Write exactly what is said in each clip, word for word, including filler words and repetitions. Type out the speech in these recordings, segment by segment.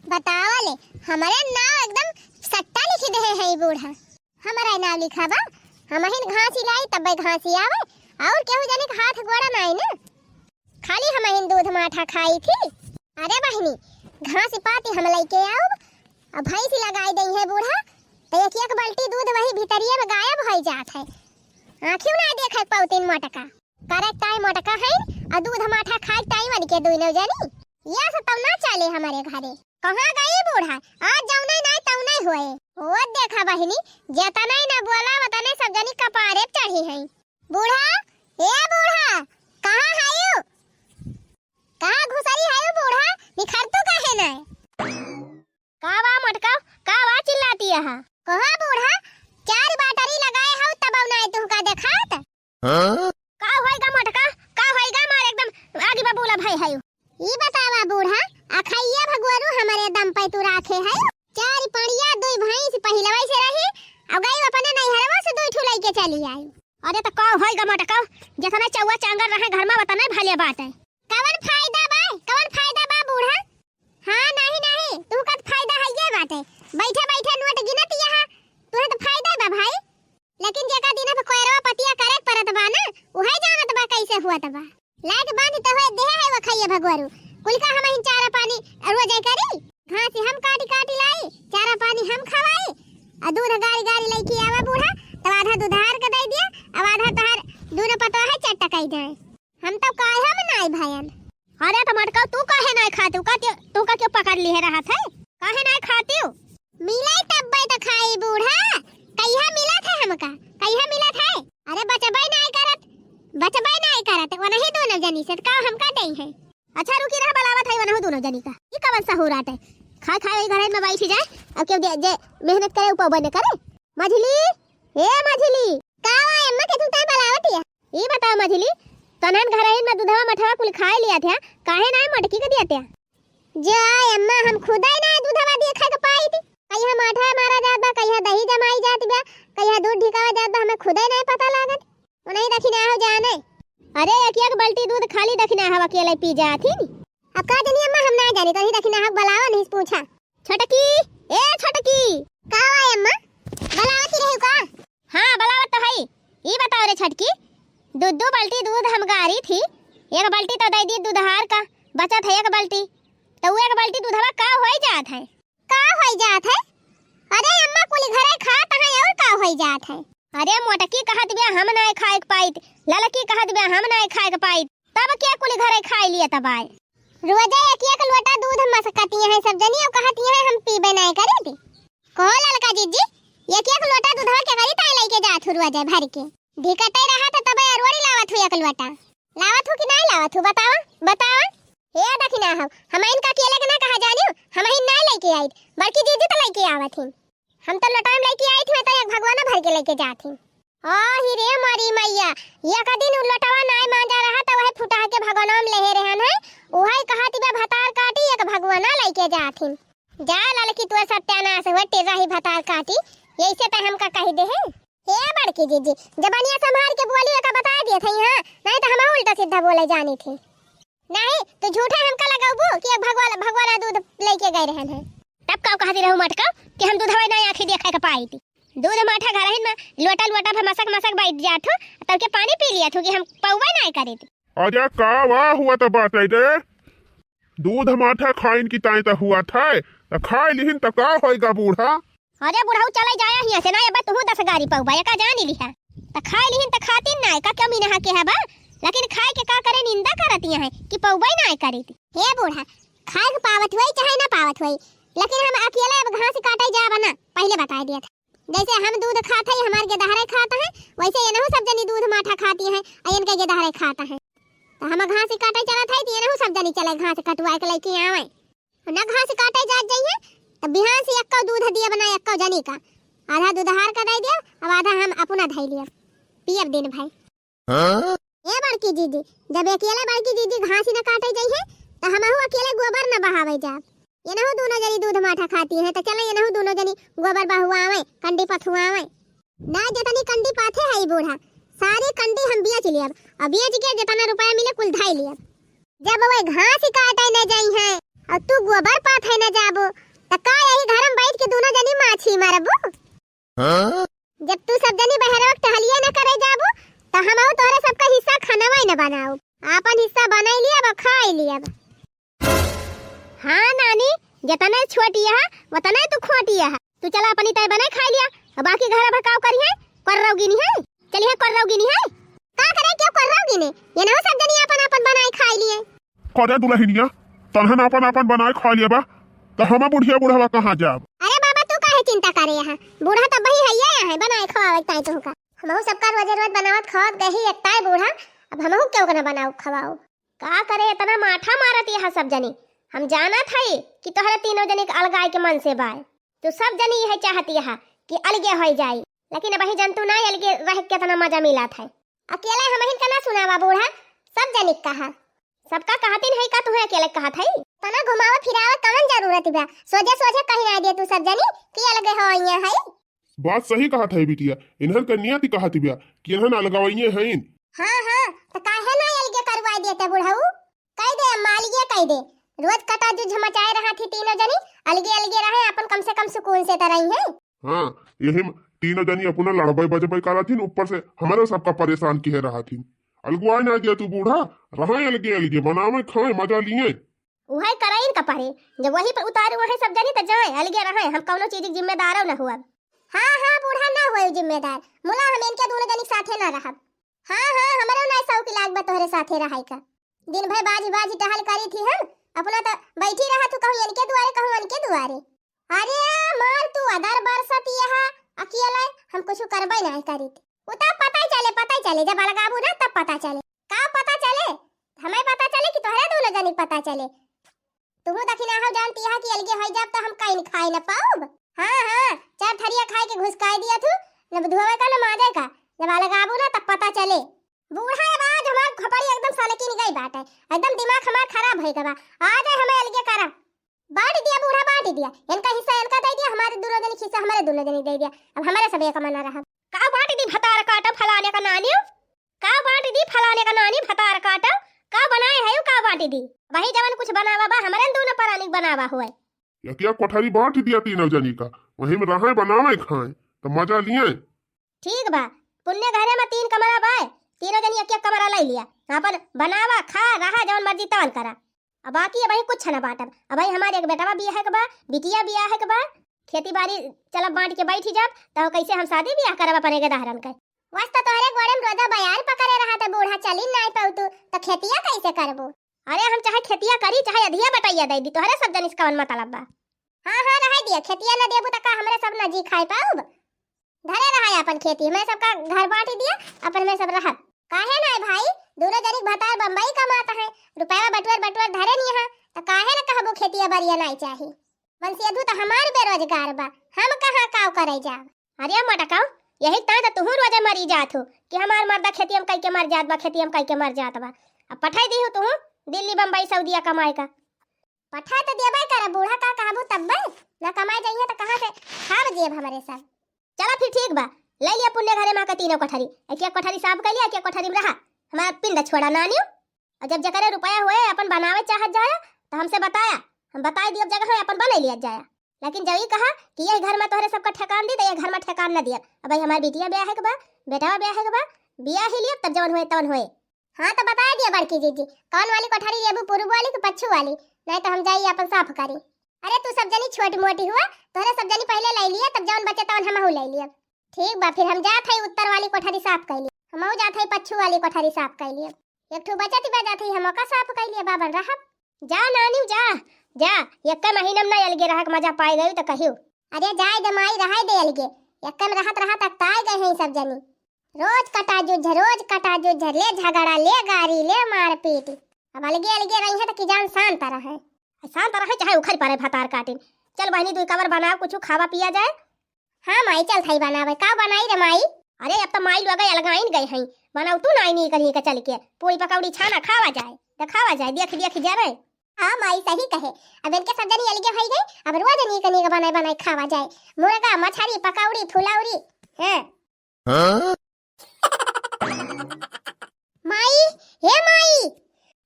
बतावा ले, हमरे नाव एकदम सट्टा लिखि देहे हैं ई बूढ़ा। हमरे नाव लिखा बा, हमहिन घासी लाई तब्बे घासी आवे, और केहू जने के हाथ गोड़ा नाई ना, खाली हमहिन दूध माठा खाई थी। अरे बहिनी, घासी पाती हम लइके आउब, अब भैंसी लगाई देइहैं बूढ़ा, त एक एक बाल्टी दूध वही भितरिये में गायब होइ जात है। आँखियों नाई देखे पउतीन मोटका। करे के टाइम मोटका है, आ दूध माठा खाए के टाइम अनिके दुइनो जनी। या से तब ना चले हमरे घरे। कहाँ गई बूढ़ा? आज जौने नाई तौने होए। ओ देखा बहिनी, जेतने ना बोला, ओतने सब जनी कपारे पे चढ़ी हैं। बूढ़ा, ए बूढ़ा, कहाँ हयू? कहाँ घुसरी हयू बूढ़ा? निखरतू काहे नाई? का बा मोटका, का बा चिल्लाती है? कहा बूढ़ा, चार बाटरी लगाए हऊ तब नाई तुहका देखात? हाँ? का होइगा मोटका, का होइगा? मार एकदम आगी बबूला भई हयू। ई बतावा बूढ़ा, अखैया भगोरू हमरे दम पे तू राखे हयू? चार पड़िया, दुई भैंस पहिलवै से रही, अब गई अपने नैहरवा से दुई ठू लइके चली आई। अरे त का होइगा मोटका, जेतने चौवा चांगर रहे घर में ओतने भले बाटे। कवन फायदा बा, कवन फायदा बा बूढ़ा? हाँ, नहीं, नहीं, तुहका त फायदा हइये बाटे। बैठे, बैठे नोट गिनत यहाँ, तुहे त फायदा बा भाई। लेकिन जेका दिन पे कोयरवा पतिया करे के परत बा ना, उहे जानत बा कैसे हुअत बा। लाइट बांध त हुए देहे है वो खइये भगवारू। कुल का हमहिन चारा पानी रोजे करी, घास हम काटी, काटी लाई, चारा पानी हम खवाई, आ दूध गारी, गारी लइके आवा बूढ़ा, तब आधा दुधार के दे दिया, अब आधा तोहार दूनो पतवा है चट्टा कई जाए। हम तो काहे में नाई भयन। अरे त मोटका, तू काहे नाई खातिउ? का त्यो, तू का क्यों पकड़ लिहे रहत है? काहे नाई खातिउ? मिलाई तब्बे त खाई बूढ़ा, कहिया मिलत है हमका, कहिया मिलत है? अरे बचबे नाई करत, बचबे नाई करत, वनही दोनों जनी से त का हमका देई है? अच्छा रुकी रहा, बलावत है वनहु दोनों जनी का। ई कवन सहूर आटे? खाए खाए वही घर में बैठी जाए, अब क्यों जे, जे मेहनत करे उ पौबे न करे। मझली, ए मझली। का हुआ अम्मा के तू तय बलावत है? ई बताओ मझली, तनहन घरहिन में दूधवा मठवा कुल खाए लिया थे, काहे नाई मोटकी के दिया थे? जा अम्मा, हम खुदे नाई दूधवा दिए खाए के पाई थी। कहिया माठा मारा जात बा, कहिया दही जमाई जात बा, कहिया दूध ढिकावा जात बा, हमें खुदे नाई पता लागत। उन्हीं दखिना हो जाने। अरे एक एक बाल्टी दूध खाली दखिना हवा अकेले पी जात ही। अब का जानी अम्मा, हम ना जानी, तो ही दखिना हक बलावा नहीं पूछा। छोटकी, ए छोटकी। का हुआ अम्मा? बलावत ही रही का? हाँ, बलावत तो हई। ई बताओ रे छोटकी, दू दू बाल्टी दूध हम गारी थी, एक बाल्टी तो दे दी दूधहार का, बचत है एक बाल्टी, तो वो एक बाल्टी दूधवा का होई जात है? का होई जात है? अरे अम्मा, कुल घरे खात है और का होई जात है? अरे मोटकी कहत बिया हम नाय खाए के पाइत, ललकी कहत बिया हम नाय खाए के पाइत, तब के कुल घरे खाए लिए तब आए। रोजे एक एक लोटा दूध मसकती हैं सब जनी, अब कहती हैं हम पीबे नाय करे थी। कहो ललका जीजी, एक एक लोटा दूधवा के करी ताई लेके जात हु रोजे भर के। ढिकते रहा तो तबे अरोड़ी लावत हु एक लोटा। लावत हु कि नाय लावत हु, बतावा, बतावा। हे दखिना हो, हम इनका अकेले के ना कहा जानियो, हम ही नाय लेके आइत, बड़की जीजी तो लेके आवत ही। हम तो लोटा में लेके आइत ही, मैं तो एक भगवाना भर के लेके जात ही। ओ ही रे मोरी मैया, एक दिन उ लोटवा नाय मांजा रहा तो वह फुटा के भगवाना में लेहे रहन है, उहे कहत बा भतार काटी एक भगवाना लेके जात ही। जा ललकी तोर सत्यानाश हुए, टेढ़ा ही भतार काटी, यैसे तो हमका कही दे है। हे बड़की जीजी, जबानिया संभार के बोली, एका बता दिए थे यहाँ, नहीं तो हम उल्टा सीधा बोले जानी थी। नहीं, तू झूठे हमका लगाबू कि एक भगवान, भगवान दूध लेके गए रहन है। तब का कहती रहू मटका कि हम दूधवा नहीं आँखी देखे के पाई थी। दूध माठा घरहिन में लोटा लोटा भर मसक मसक बैठ जात हो, तब के पानी पी लिया थू कि हम पौवा नहीं करे थी। अरे का वाह हुआ तो बात है रे। दूध माठा खाइन की ताई त हुआ था, त खाए लिहिन त का होइगा बूढ़ा? अरे बुढ़ऊ चले जाया हियाँ से ना, अब तुहू दस गारी पउबा, एका जानी लिहा। त खाए लिहिन त खातिन ना, एका क्यों मीनहा के हबा? लेकिन खाए के का करे निंदा करत यहाँ है कि पउबे ना करीत। हे बूढ़ा, खाए के पावत हुई चाहे ना पावत हुई, लेकिन हम अकेले अब घास काटे जाब ना, पहले बताए दिया था। जैसे हम दूध खात हई, हमार गेदहरे खात हैं, वैसे एनहु सब जनी दूध माठा खाती हैं, आ इनके गेदहरे खात हैं। त हम घास काटे चलत हई, त एनहु सब जनी चले घास कटुआ के लेके आवे। न घास काटे जात जइहे, त बिहान से एक्को दूध दियब ना एक्को जनी का। आधा दूधहार का दे दियब, अब आधा हम अपना धई लियब, पियब दिन भर। हाँ? ए बड़की जीजी, जब अकेले बड़की जीजी घास ही न काटे जइहे, त हमहू अकेले गोबर न बहावे जाब। एनहु दोनों जनी दूध माठा खाती हैं, त चले एनहु दोनों जनी गोबर बहवावे, कंडी पथुआवे। ना जतनी कंडी पाथे है ई बूढ़ा, सारी कंडी हम बेच लियब, और बेच के जतना रुपया मिले कुल धाई लियब। जब वे घास काटे न जइहे, अउर तू गोबर पाथै न जाबू, त का यही घर में बैठ के दुनो जनी माछी मारबू? हाँ? जब तू सब जनी बहरवा के टहलिए न करे जाबू, त हमहू तोहरे सबका हिस्सा खनवै न बनाउब। आपन हिस्सा बनाई लियब, खाई लियब। हाँ नानी, जतनै छोटी है, वतनै तू खोटी है। तू चला अपनी तय बनाई खाई लिया, अउर बाकी घर भकाव करिहैं, कोर्रौ गिनिहैं। चलिहैं कोर्रौ गिनिहैं। का करे, क्यों कोर्रौ गिने? ये न हो सब जनी आपन आपन बनाई खाई लिए। करे दुलहिनिया, तनहन आपन आपन बनाए खा लेबा, त हम बुढ़िया बुढ़वा कहाँ जाब? अरे बाबा, तू काहे चिंता करे यहाँ? बूढ़ा त वही है, ये है बनाए खवावे ताई तुहका। हमहू सबका रोजे रोज बनावत खवात गही एकताई बूढ़ा, अब हमहू क्यों के न बनाऊ खवाऊ? का करे इतना माठा मारत यहाँ सब जनी? हम जानत हई कि तोहरे तीनों जनी के अलगाए के मन से बाय। तू सब जनी यह चाहत यहाँ कि अलगे होइ जाई, लेकिन अबही जन तू ना अलगे रह के केतना मजा मिलत है। अकेले हमहिन का ना सुनावा बूढ़ा, सब जनी के कहा। सबका कहतिन है का तुहे अकेले कहत है? तना घुमावे फिरावे कवन जरूरत बा? सोझे सोझे कही ना दे तू सब जनी कि अलगे हो आइया है। बात सही कहत है बिटिया, इन्हन का नियति कहत बा कि इन्हन अलगवइये हईन। हाँ, हाँ, त काहे ना अलगे करवाई देते बुढ़ऊ? कह दे अम्मा, अलगे कह दे। रोज कटा जुझ मचाए रहत ही तीनों जनी, अलगे अलगे रहे, अपन कम से कम सुकून से त रही है। हाँ, यही म-, तीनों जनी अपना लड़बे बजबे करत हिन, ऊपर से हमरे सबका परेशान किहे रहत हिन। अलगुआए ना दिया तू बूढ़ा, रहे अलगे अलगे, बनावे खाए, मजा लिए। उहे कराइन का परे, जब वही पर उतारू वही सब जनी त जाए, अलगे रहे, हम कौनो चीज के जिम्मेदार न हुआ। हाँ, हाँ, बूढ़ा ना हुए जिम्मेदार, मुला हम इनके दोनों जनी के साथे ना रहब। हाँ, हाँ, हमरो ना शौक लाग बा तोहरे साथे रहाई का। दिन भर बाजी बाजी टहल करी थी हम, अपना त बैठी रहत हूँ, कहूँ इनके दुआरे, कहूँ उनके दुआरे। अरे मार तू अदर बरसत यहा अकेले, हम कुछ करबे नहीं करीत। उ तब पता ही चले, पता ही चले, जब अलगाबू ना तब पता चले। का पता चले? हमें पता चले कि तोहरे दोनों जनी के पता चले? तुहू दखिना हो जानती है कि अलगे होई जाब तो हम कहीं खाए न पाउब। हाँ, हाँ, चार थरिया खाए के घुसकाई दिया थू, न धोवे का न माजे का, जब अलगाबू ना तब पता चले। बूढ़ा ये बा, आज हमार खोपड़ी एकदम सलकिन गई बाटे, एकदम दिमाग हमार खराब होई गवा। आज हमें अलगे करा। बांट दिया बूढ़ा, बांट दिया। इनका हिस्सा इनका दे दिया, हमारे दोनों जने के हिस्सा हमारे दोनों जने दे दिया। अब हमारे सब एक मना रहा। का बांट दी भतार काटो फलाने का नानी? का बांट दी फलाने का नानी भतार काटो? का बनाए है का बांट दी? वही जवन कुछ बनावा बा, हमारे दोनों परानी बनावा हुए। यकिया कोठरी बांट दिया तीनों जनी का, वही में रहे बनावे खाए, तो मजा लिए। ठीक बा, पुन्ने घरे में तीन कमरा बाय, तीनों जनी एक एक कमरा ले लिया, अपन बनावा, खा, रहा, जवन मर्जी तवन करा। अब बाकी अबही कुछ न बांटब। अबही हमारे एक बेटवा बियाह के बा, बिटिया बियाह के बा, खेती बाड़ी चलब बांट के बैठी जाब, तो कैसे हम शादी बियाह करब अपने के दहरन के? वस तो तोहरे गोड़े में रोजा बयार पकड़े रहा था बूढ़ा, चली नाई पाऊ तू, तो खेतिया कैसे करबू? अरे हम चाहे खेतिया करी, चाहे अधिया बटैया दे दी, तोहरे सब जनिस कवन मतलब बा? हाँ, हाँ, रहे दिया, खेतिया न देबू तो का हमरे सब न जी खाए पाउब? धरे रहा अपन खेती, मैं सबका घर बांट दिया, अपन में सब रहब। काहे ना भाई, दोनों जनी भतार बम्बई कमात है, रुपया बटुअर बटुअर धरे नहीं है, तो काहे ना कहबू खेतिया बरिया नहीं चाही? वंशेधु तो हमार बेरोजगार बा, हम कहाँ काव करे जाब? अरे मटकाओ, यही तां तो तुहू रोजे मरी जात हो कि हमार मर्दा खेती हम कई के मर जात बा, खेती हम कई के मर जात बा। अब पठाई दी हो तुहू दिल्ली बम्बई सऊदिया कमाए का। पठा तो देबे करे बूढ़ा, का कहबू तब्बे? ना कमाए जाइए तो कहाँ से खाब जेब हमरे सब? चला फिर ठीक बा, ले लिया पुन्ने घरे माँ के तीनों कोठरी, एक एक कोठरी साफ कर लिया, एक एक कोठरी में रहा, हमारा पिंड छोड़ा नानियो। और जब जकरे रुपया हुए अपन बनावे चाहत जाया तो हमसे बताया, हम बताई दियब जगह है अपन बने लिया जाया। लेकिन जब ई कहा कि यही घर में तोहरे सबका ठेकान दी तो यही घर में ठेकान न दिया। अब भाई हमार बिटिया ब्याह है के बा, बेटावा ब्याह है के बा, ब्याह ही लिया तब जवन हुए तवन हुए। हाँ, तो बताए दिया बड़की जीजी, कौन वाली कोठरी लेबू, पूर्व वाली कि पच्छू वाली? नहीं तो हम जाई अपन साफ करी। अरे, तू सब जनी छोटी मोटी हुआ, तोहरे सब जनी पहले ले लिया, तब जौन बचे तवन हमहू ले लिया। ठीक बा, फिर हम जात हई उत्तर वाली कोठरी साफ कर ली, हमहू जात हई पच्छू वाली कोठरी साफ कर लिया। एक ठो बचत बा, जात हई हम ओका साफ कर लिया, बाबन रहब। जा नानी जा, जा, एक महीना में ना अलगे रह के मजा पाए गई तो कहियो। अरे जाए दे माई, रहाई दे अलगे, एक में रहत रहत अकताए गए हैं सब जनी। रोज कटा जुझ, रोज कटा जुझ, ले झगड़ा, ले गारी, ले मारपीट। अब अलगे अलगे रही है तो कि जान शांत रहे। शांत रहे चाहे उखड़ पड़े भतार काटिन। चल बहनी, तू कवर बनाओ, कुछ खावा पिया जाए। हाँ माई, चल थाई बनावे। का बनाई रे माई? अरे अब तो माई लोग अलगाइन गए हैं, बनाऊ तू नाई नी कहीं के चल के पूरी पकौड़ी छाना खावा जाए, तो खावा जाए, देख देख जरे। हाँ माई सही कहे, अब इनके सब जनी अलगे हो गए, अब रोज नी कहीं के बनाए बनाए खावा जाए, मुर्गा, मछली, पकौड़ी, फुलौरी। हाँ। हाँ? माई, हे माई,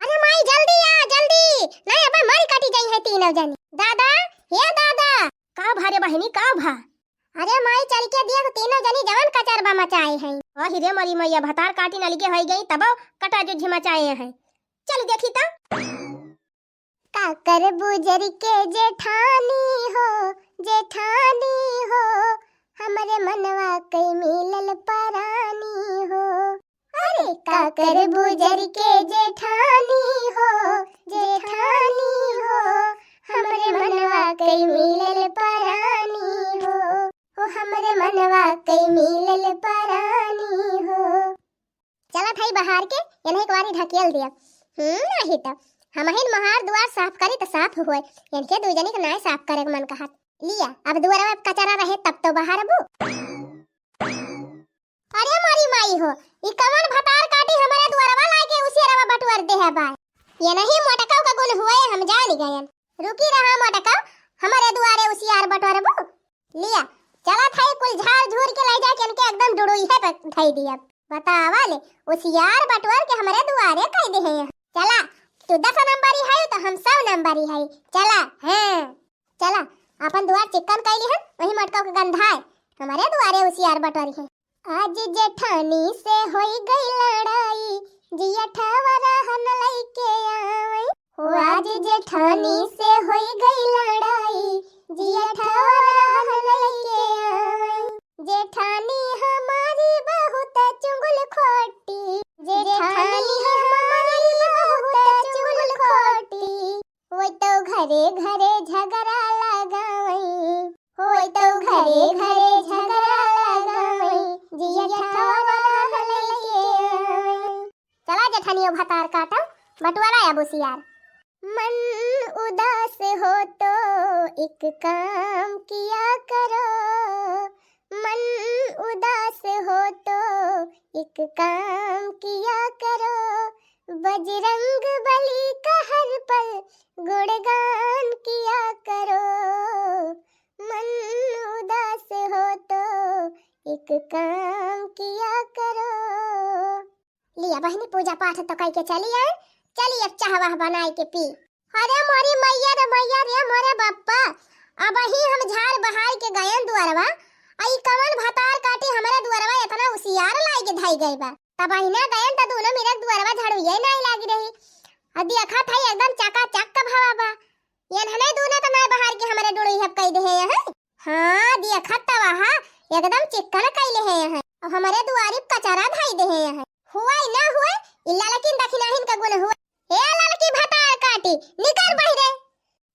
अरे माई, जल्दी आ, जल्दी, नहीं अबे मारी काटी जाई है तीनों जनी। दादा, हे दादा। का भा रे बहिनी, का भा? अरे माई, चल के देख, तीनों जनी जवन कचरबा मचाए हैं। अहि रे मोरी मैया, भतार काटी न लगे होई गई, तबो कटा जुझी मचाए हैं। चल देखी त। का करबू जरि के जेठानी हो, जेठानी हो, हमरे मनवा के मिलल परानी हो। अरे का करबू जरि के जेठानी हो, जेठानी हो, हमरे मनवा के मिलल परानी हो, हो हमरे मनवा के मिलल परानी हो। चलत हई बहार के, एनही के बारी ढकेल दिया। हम्म, नहीं त हमहिन मोहार दुआर साफ करी त साफ होए, इनके दुई जनी के नाय साफ करे के मन कहत। लिया, अब दुआरवा पे कचरा रहे तब तो बहारबू। अरे मोरी माई हो, ई कवन भतार काटी हमरे दुआरवा लाके उसियारवा बटुअर दे है बा। एनही मोटकव का गुण हुए, हम जान गयन। रुकी रहा मोटकव, हमरे दुआरे उसियार बटोरबू। लिया, चलत हई कुल झार झूर के लै जाके इनके एकदम डुडुइहे पे धई दिया। बतावा ले, उसियार बटोर के हमरे दुआरे कई दे हैं। चला, तू दस नंबरी है तो हम सौ नंबरी है। चला, हाँ, चला, अपन दुआर चिक्कन कैली हम, वही मोटकव के गंधाए, हमरे दुआरे उसियार बटोरी है। आज जेठानी से होई गई लड़ाई, जिया ठवरा हन लइके आवई। हो आज जेठानी से होई गई लड़ाई, जिया ठवरा हन लइके आवई। जेठानी हमारी बहुत चुगल खोटी, जेठानी हमारी बहुत चुगल खोटी। वो तो घरे घरे झगड़ा लगावई, वो तो घरे घरे झगड़ा लगावई, जिया ठवरा लइके आवई। चला जेठनियो भतार काटा, बटुआरा अब उसियार। मन उदास हो तो एक काम किया करो, मन उदास हो तो एक काम किया करो, बजरंग बली का हर पल गुणगान किया करो। मन उदास हो तो एक काम किया करो। लिया बहिनी, पूजा पाठ तो कई के चली आए, चली अब चाह वाह बनाए के पी। अरे मोरी मैया रे मैया रे मोरे बप्पा, अबही हम झार बहार के गयन दुआरवा, आ ई कवन भतार काटी हमरे दुआरवा इतना उसियार लाई के धई गई बा। तबही ना गयन त दूनो मिरक दुआरवा झड़ुइये नाई लागी रही। आ देखत हई एकदम चकाचक का भवा बा। एनहने दूनो त नाई बहार के हमरे डुड़ुई हब कई देहे हैं। हाँ, देखत त वहा एकदम चिक्कन कई लेहे हैं। और हमरे दुआरी कचरा धई देहे हैं। हुआ ही ना हुए, इल्ला लेकिन दखिनाहिन का गुण हुए। हे ललकी भतार काटी, निकर बहिरे।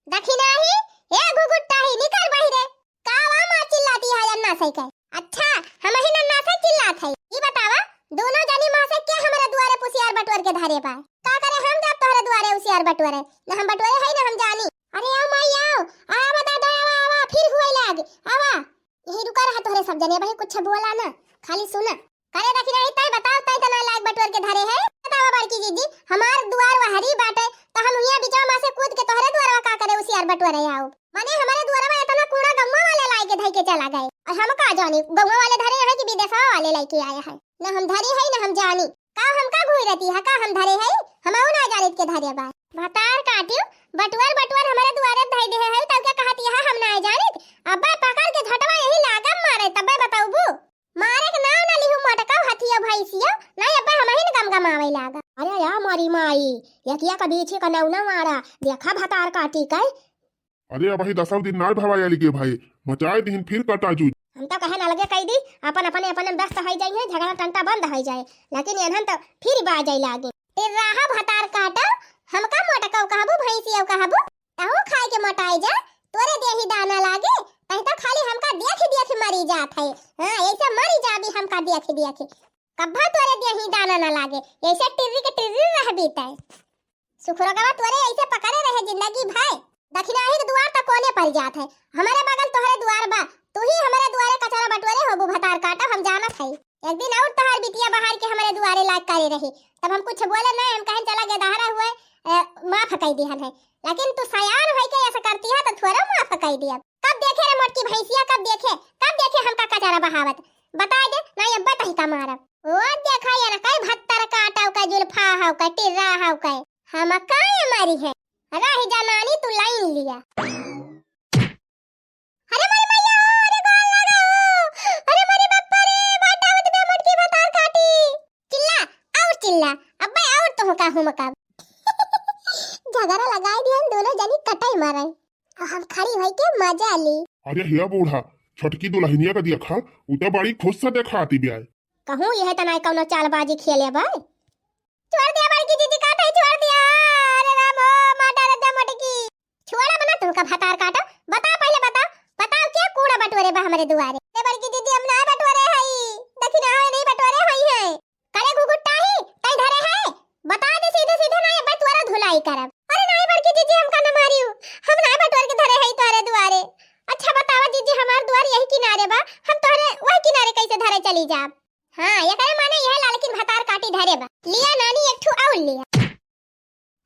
दखिनाही, हे घुघुट्टाही, निकर बहिरे। का वा माँ चिल्लाती है अन्ना से के? अच्छा, हमही नन्ना से चिल्लात है। ई बतावा, दोनों जनी माँ से के हमरे दुआरे उसियार बटोर के धरे बा? का करे हम जाब तोहरे दुआरे उसियार बटोरे? न हम बटोरे है, न हम जानी। अरे आओ माई आओ, आवा दादा, आवा, आवा, फिर हुए लाग, आवा। यही रुका रहा तोहरे सब जने, अबही कुछ बोला ना, खाली सुना। करे दखिनाही, तै बताओ, तै तना लाग बटोर के धरे है? बतावा बड़की जीजी, हमार दुआर वहरी बाटे, त हम हियाँ बिचवा मा से कूद के तोहरे दुआरवा का करे उसियार बटोरे आओ? माने हमरे दुआरवा इतना कूड़ा गौवा वाले लाई के धई के चला गए, और हम का जानी गौवा वाले धरे हैं कि विदेशवा वाले लाई के आए हैं। न हम धरी है न हम जानी, का हम का घूर रहती है, का हम धरे है, हम ना जानित के धरे बा। भतार काटियो, बटुअर बटुअर हमरे दुआरे धई दे है, तब क्या कहती है हम ना जानित? अब्बे पकड़ के झटवा यही लागम मारे, तब्बे बताऊबू। मारे के नाव ना लिहू मोटका हथिया भैंसिया, नहीं अब्बे हमहिन गमगमावे लागा। अरे या मोरी माई, यकिया का बीछी का नौना मारा, देखा भतार काटी के। अरे अबही दसौ दिन नाय भवा आली के भाई, मचाए दिहिन फिर कटा जुझ। हम तो कहे ना लगे कई दी, अपन अपने अपने व्यस्त होई जाई है, झगड़ा टंटा बंद होई जाए, लेकिन एनहन तो फिर बाजै लागे। टिर्राहा भतार काटा, हमका मोटका कहबू, भैंसिया कहबू? तहू खाए के मोटाई जा, तोरे देही दाना लागे, तही तो खाली हमका देख देख मरी जात है। हाँ, ऐसे मरी जाबी हमका देख देख। कब्बा तोरे देही दाना ना लागे, ऐसे टिर्री के टिर्री रहबी तै। सुखुरगवा तोरे ऐसे पकड़े रहे जिंदगी भर। दखिनाही के दुआर त कोने पर जात है, हमारे बगल तोहरे दुआर बा, तू ही हमारे दुआरे कचरा बटोरे होबू भतार काटा, हम जानत है। एक दिन और तोहार बिटिया बहार के हमरे दुआरे लाग करे रही, तब हम कुछ बोले नहीं, हम कहें चला गेदहरा हुए, ए, माफ कई दिहन है। लेकिन तू सयान होई के ऐसा करती है तो थोड़ा माफ कई दिया। कब देखे रे मोटकी भैंसिया, कब देखे, कब देखे हमका कचरा बहावत? बताई दे, नहीं अब्बे तही का मारब। ओ देखा ये ना, कई भत्तर काटा हो, कई जुल्फा हो, कई टिर्रा हो, कई हम काहे मारी है? रही जा नानी, तू लाइन लिया। अरे मोरी मैया हो, अरे गोल लगा हो। अरे मोरी बप्पा रे, बाटा मत बे मोटकी भतार काटी। चिल्ला, और चिल्ला, अब्बे और तुहका हुमका। झगड़ा लगाई दिहन दोनों जनी कटाई मारे। और हम खड़ी होई के मजा ली। अरे हे बूढ़ा, छोटकी दुल्हनिया का देखा, उ तो बड़ी खुश से देखाती बिया। कहूँ यह तना कौनो चालबाजी खेले बा। छोड़ दिया बड़की जीजी, काटा ही छोड़ दिया। अरे राम हो, मार डाले दे मोटकी। छोड़ा बना तुमका भतार काटो। बताओ पहले बताओ, बताओ के कूड़ा बटोरे बा हमरे दुआरे? ए बड़की जीजी, हम ना बटोरे हई, दक्षिणा है नहीं बटोरे हई है। करे घुघुट्टा ही, कहीं धरे है? बता दे सीधे सीधे, ना ये बटोरा धुलाई करब। अरे नहीं बड़की जीजी, हमका न मारियो, हम ना बटोर के धरे हई तोरे दुआरे। अच्छा बतावा जीजी, हमार दुआर यही किनारे बा, हम तोहरे वही किनारे कैसे धरे चली जाब? हाँ, एकरे माने यह लालकिन भतार काटी धरे बा। लिया नानी एक ठू और लिया।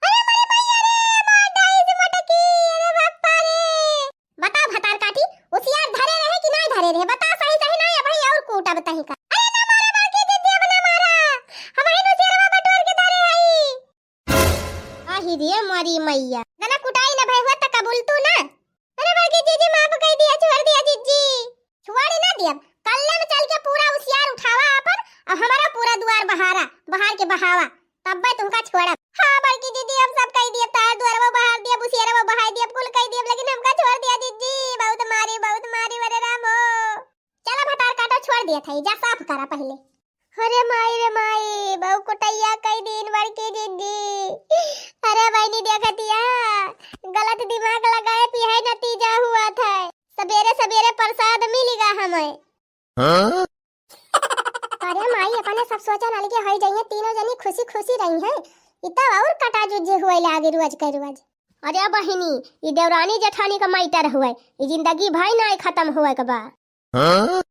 अरे मोरे भैया रे, मार डाइस मटकी, अरे बापा रे। बता भतार काटी, उसियार धरे रहे कि नहीं धरे रहे? बता सही सही, नहीं अब भाई और कूटब तही का। अरे ना मारा बड़की जीजी, अब ना मारा, हम ही उसियारवा बटोर के धरे हई। आही रे मोरी मैया, जना कुटाई न भय हुआ त कबूल तू ना। अरे बड़की जीजी, माफ कर दिया, छोड़ दिया जीजी। छोड़ ना दियब, कल्ले में चल के पूरा उसियार उठावा आपन, अब हमारा पूरा दुआर बहारा, बहार के बहावा, तब्बे तुमका छोड़ब। हाँ बड़की जीजी, हम सब कह दियब, तार दुआरवा बहार दियब, उसियारवा बहार दियब, कुल कह दियब, लेकिन हमका छोड़ दिया जीजी, बहुत मारी, बहुत मारी, अरे राम हो। चला भतार काटो, छोड़ दिया था, जा साफ करा पहले। अरे माई रे माई, बहु कुटैया कई दिन बड़की जिद्दी। अरे बहनी देखतिया, गलत दिमाग लगाए पे है नतीजा हुआ था। सबेरे सबेरे प्रसाद मिल गा हमें। हाँ? अरे माई, अपने सब सोचन अलगे होई जाइए, तीनों जनी खुशी खुशी रही हैं। इ तो और कटा जुज्जे हुए लागे रोज के रोज। अरे बहिनी, इ देवरानी जेठानी का मैटर हुए, इ जिंदगी भर नाय खत्म हुए के बा। हाँ?